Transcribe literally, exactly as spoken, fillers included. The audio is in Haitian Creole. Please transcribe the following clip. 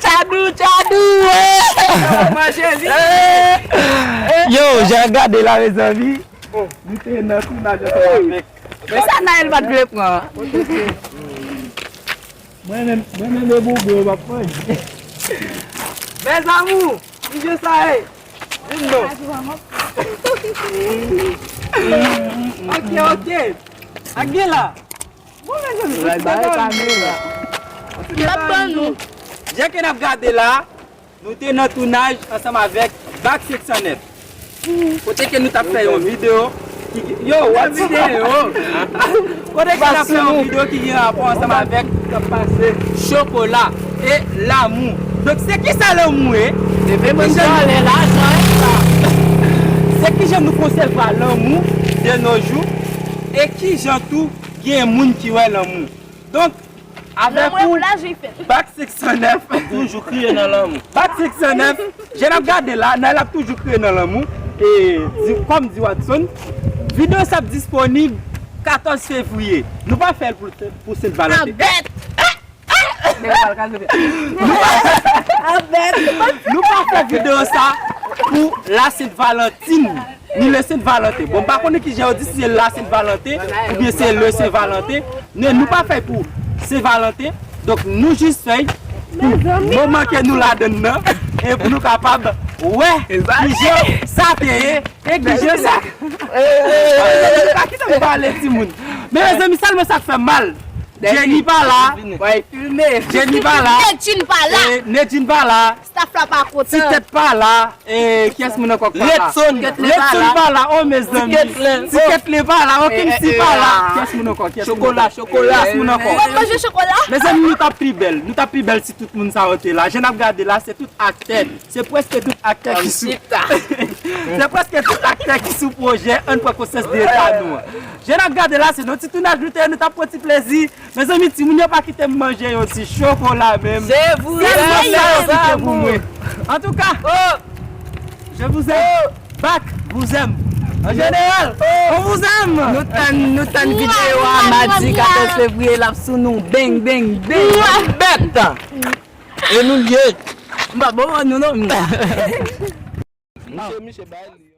Tchadou, tchadou, eh. Yo, jan gade la, mezanmi. Nou te nan tounaj ansanm avèk. Men sa Naël pa t vle pran. Mwen menm, mwen menm e bobo, m ap manje. Mes amours, ki je sa ye? Vin non. Ok, ok. Ak gen la. Bon, mezanmi, tout bagay pa nou la. M ap ban nou. Jan ke n ap gade la, nou te nan tounaj ansanm avèk Back senk san nèf. Kote ke nou t ap fè yon videyo ki, yo, w ap videyo. Kote ke n ap fè yon videyo ki gen rapò ansanm avèk k ap pase chokola e lanmou. Donk, se kisa lanmou ye? Epi mwen chale lajan e sa. Se kijan nou konsevwa lanmou de nos jours e kijan tou gen moun ki wè lanmou. Donk, avèk ou, Back senk san nèf. Toujou kriye nan lanmou. Back senk san nèf, jan n ap gade la, Naël ap toujou kriye nan lanmou. E di, kòm di Watson, videyo sa ap disponib katòz fevriye. Nou pa fè l pou, pou Sent Valanten. Abèt! Nou pa, nou pa fè videyo sa pou la Sent Valantin, ni le Sent Valanten. Bon, m pa konnen kijan yo di, si se la Sent Valanten oubyen se le Sent Valanten. Men nou pa fè pou Sent Valanten. Donk, nou jis fè pou moman ke nou ladann nan e pou nou kapab wè kijan sa te ye e kijan sa. Pa kite m pale, timoun. Men, mezanmi, sèlman sa k fè m mal. Jenny pa la. Jenny pa la. Nedjine pa la. E, Nedjine pa la. Staff la pa kontan. Ti tèt pa la. E, kiyès moun ankò k pa la? Letson. Letson pa la. Oh, mezanmi. Ti Kèt la. Ti Kèt la pa la. Oh, Kimsi pa la. Kiyès moun ankò? Kiyès moun ankò? Chokola, chokola. Kiyès moun ankò? Mwen manje chokola. Mezanmi, nou t ap pi bèl. Nou t ap pi bèl si tout moun sa yo te la. Jan n ap gade la, se tout aktè. Se prèske tout aktè ki sou, se prèske tout aktè ki sou pwojè Ann Pran Konsyans de Eta nou an. Jan n ap gade la, se nan ti tounaj nou te ye, nou t ap pran ti plezi. Mezanmi, timoun yo pa kite m manje yon ti chokola menm. Se vre, sèlman sa yo kite pou mwen. Antouka, je vous aime. Back vous aime. En général, on vous aime. Nou tann, nou tann videyo a madi katòz fevriye, l ap sou nou. Bang, bang, bang. Bèt! E nou l ye. M pa bon nou non. Misye, misye bay li.